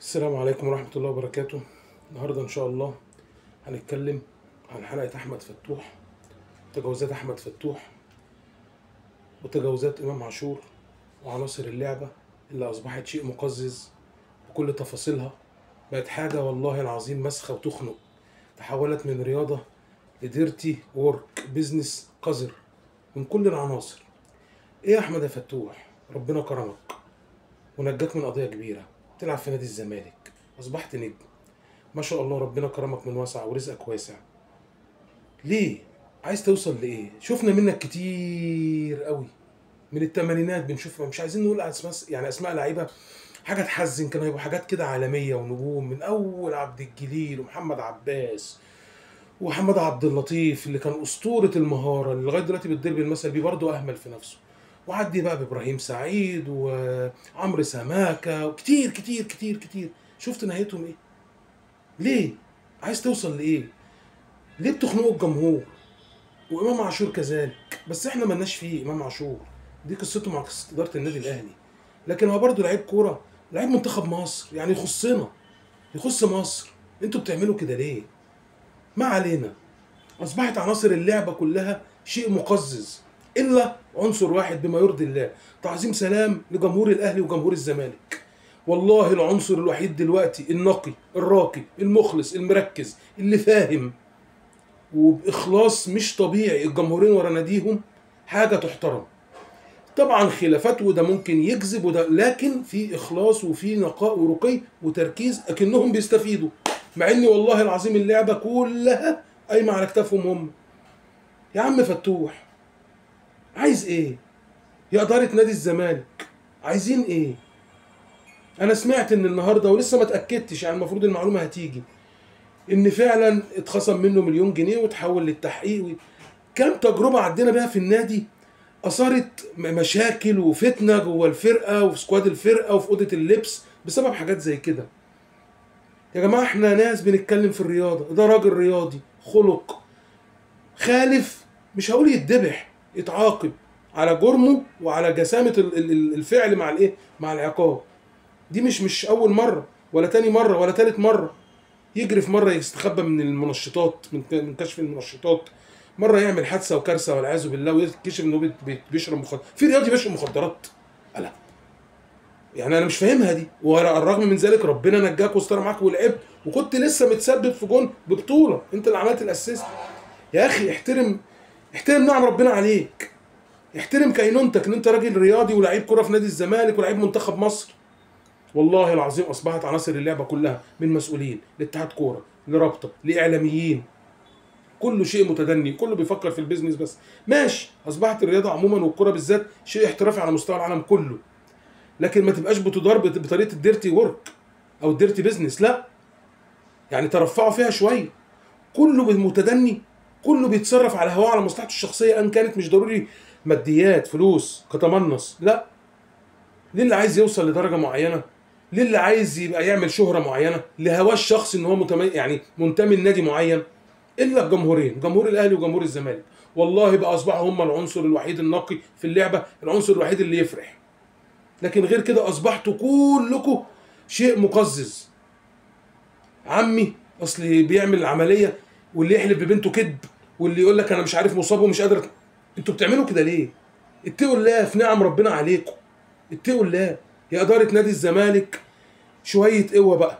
السلام عليكم ورحمة الله وبركاته. النهاردة إن شاء الله هنتكلم عن حلقة أحمد فتوح، تجاوزات أحمد فتوح وتجاوزات إمام عاشور وعناصر اللعبة اللي أصبحت شيء مقزز بكل تفاصيلها. بقت حاجة والله العظيم مسخة وتخنق، تحولت من رياضة ل dirty work business قذر من كل العناصر. إيه يا أحمد يا فتوح، ربنا كرمك ونجاك من قضية كبيرة، تلعب في نادي الزمالك، أصبحت نجم ما شاء الله، ربنا كرمك من واسع ورزقك واسع. ليه عايز توصل لإيه؟ شفنا منك كتير قوي من الثمانينات، بنشوف، مش عايزين نقول أسماء، يعني أسماء لعيبة حاجة تحزن، كانوا يبقوا حاجات كده عالمية ونجوم، من أول عبد الجليل ومحمد عباس ومحمد عبد اللطيف اللي كان أسطورة المهارة اللي لغاية دلوقتي بتضرب المثل بيه، برضه أهمل في نفسه، وعدي بقى بإبراهيم سعيد وعمرو سماكة وكتير كتير كتير كتير. شفت نهايتهم إيه؟ ليه؟ عايز توصل لإيه؟ ليه بتخنقوا الجمهور؟ وإمام عاشور كذلك، بس إحنا مالناش فيه. إمام عاشور دي قصته مع قصة إدارة النادي الأهلي، لكن هو برضه لعيب كورة، لعيب منتخب مصر، يعني يخصنا، يخص مصر. أنتوا بتعملوا كده ليه؟ ما علينا. أصبحت عناصر اللعبة كلها شيء مقزز إلا عنصر واحد بما يرضي الله، تعظيم سلام لجمهور الأهلي وجمهور الزمالك. والله العنصر الوحيد دلوقتي النقي الراقي المخلص المركز اللي فاهم وبإخلاص مش طبيعي، الجمهورين ورا ناديهم حاجة تحترم. طبعا خلافات وده ممكن يكذب وده، لكن في إخلاص وفي نقاء ورقي وتركيز، أكنهم بيستفيدوا، مع إن والله العظيم اللعبة كلها قايمة على كتافهم هم. يا عم فتوح عايز ايه؟ يا إدارة نادي الزمالك عايزين ايه؟ انا سمعت ان النهارده، ولسه ما اتاكدتش، يعني المفروض المعلومة هتيجي، ان فعلا اتخصم منه 1,000,000 جنيه وتحول للتحقيق. كام تجربه عدينا بيها في النادي اثارت مشاكل وفتنة جوه الفرقة وفي squad الفرقة وفي اوضة اللبس بسبب حاجات زي كده. يا جماعة احنا ناس بنتكلم في الرياضة، ده راجل رياضي خلق خالف، مش هقول يتذبح، يتعاقب على جرمه وعلى جسامه الفعل مع الايه؟ مع العقاب. دي مش اول مرة ولا تاني مرة ولا تالت مرة. يجري في مرة يستخبى من المنشطات، من كشف المنشطات، مرة يعمل حادثه وكارثة والعياذ بالله ويكتشف انه بيشرب مخدرات. في رياضي بيشرب مخدرات؟ لا، يعني انا مش فاهمها دي. وعلى الرغم من ذلك ربنا نجاك واستر معاك ولعبت، وكنت لسه متسبب في جون ببطولة، انت اللي عملت ال assist. يا اخي احترم، احترم نعم ربنا عليك، احترم كينونتك ان انت راجل رياضي ولاعيب كره في نادي الزمالك ولاعيب منتخب مصر. والله العظيم اصبحت عناصر اللعبة كلها من مسؤولين لاتحاد كورة لرابطه لاعلاميين، كله شيء متدني، كله بيفكر في ال business بس. ماشي، اصبحت الرياضة عموما والكره بالذات شيء احترافي على مستوى العالم كله، لكن ما تبقاش بتدار بطريقة ال dirty work او ال dirty business، لا، يعني ترفعوا فيها شوية. كله متدني، كله بيتصرف على هواه، على مصلحته الشخصية، ان كانت مش ضروري ماديات فلوس كتمنص، لا. ليه اللي عايز يوصل لدرجة معينة، ليه اللي عايز يبقى يعمل شهره معينة، لهواه الشخصي ان هو يعني منتمي لنادي معين. الا الجمهورين، جمهور الاهلي وجمهور الزمالك، والله بقى اصبحوا هم العنصر الوحيد النقي في اللعبة، العنصر الوحيد اللي يفرح. لكن غير كده اصبحتوا كلكم شيء مقزز. عمي اصل بيعمل العملية، واللي يحلف ببنته كذب، واللي يقول لك انا مش عارف مصاب ومش قادر. انتوا بتعملوا كده ليه؟ اتقوا الله في نعم ربنا عليكم، اتقوا الله يا ادارة نادي الزمالك. شوية قوة بقى،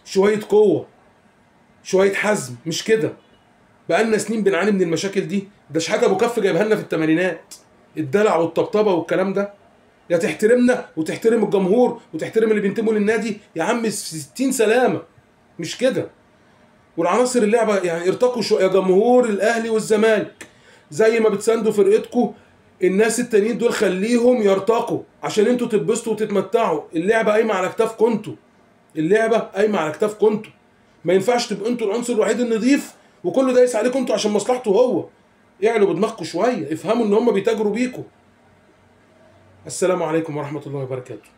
شوية قوة، شوية حزم، مش كده. بقالنا سنين بنعاني من المشاكل دي. ده شحاته ابو كف جايبها لنا في الثمانينات، الدلع والطبطبه والكلام ده. يا تحترمنا وتحترم الجمهور وتحترم اللي بينتموا للنادي يا عم، 60 سلامه، مش كده. والعناصر اللعبة يعني ارتقوا شوية يا جمهور الاهلي والزمالك، زي ما بتساندوا فرقتكم الناس التانيين دول خليهم يرتقوا عشان انتوا تتبسطوا وتتمتعوا. اللعبة قايمة على كتافكم انتوا، اللعبة قايمة على كتافكم انتوا. ما ينفعش تبقوا انتوا العنصر الوحيد النظيف وكله دايس عليكم انتوا عشان مصلحته هو. اعلوا بدماغكم شوية، افهموا ان هم بيتاجروا بيكم. السلام عليكم ورحمة الله وبركاته.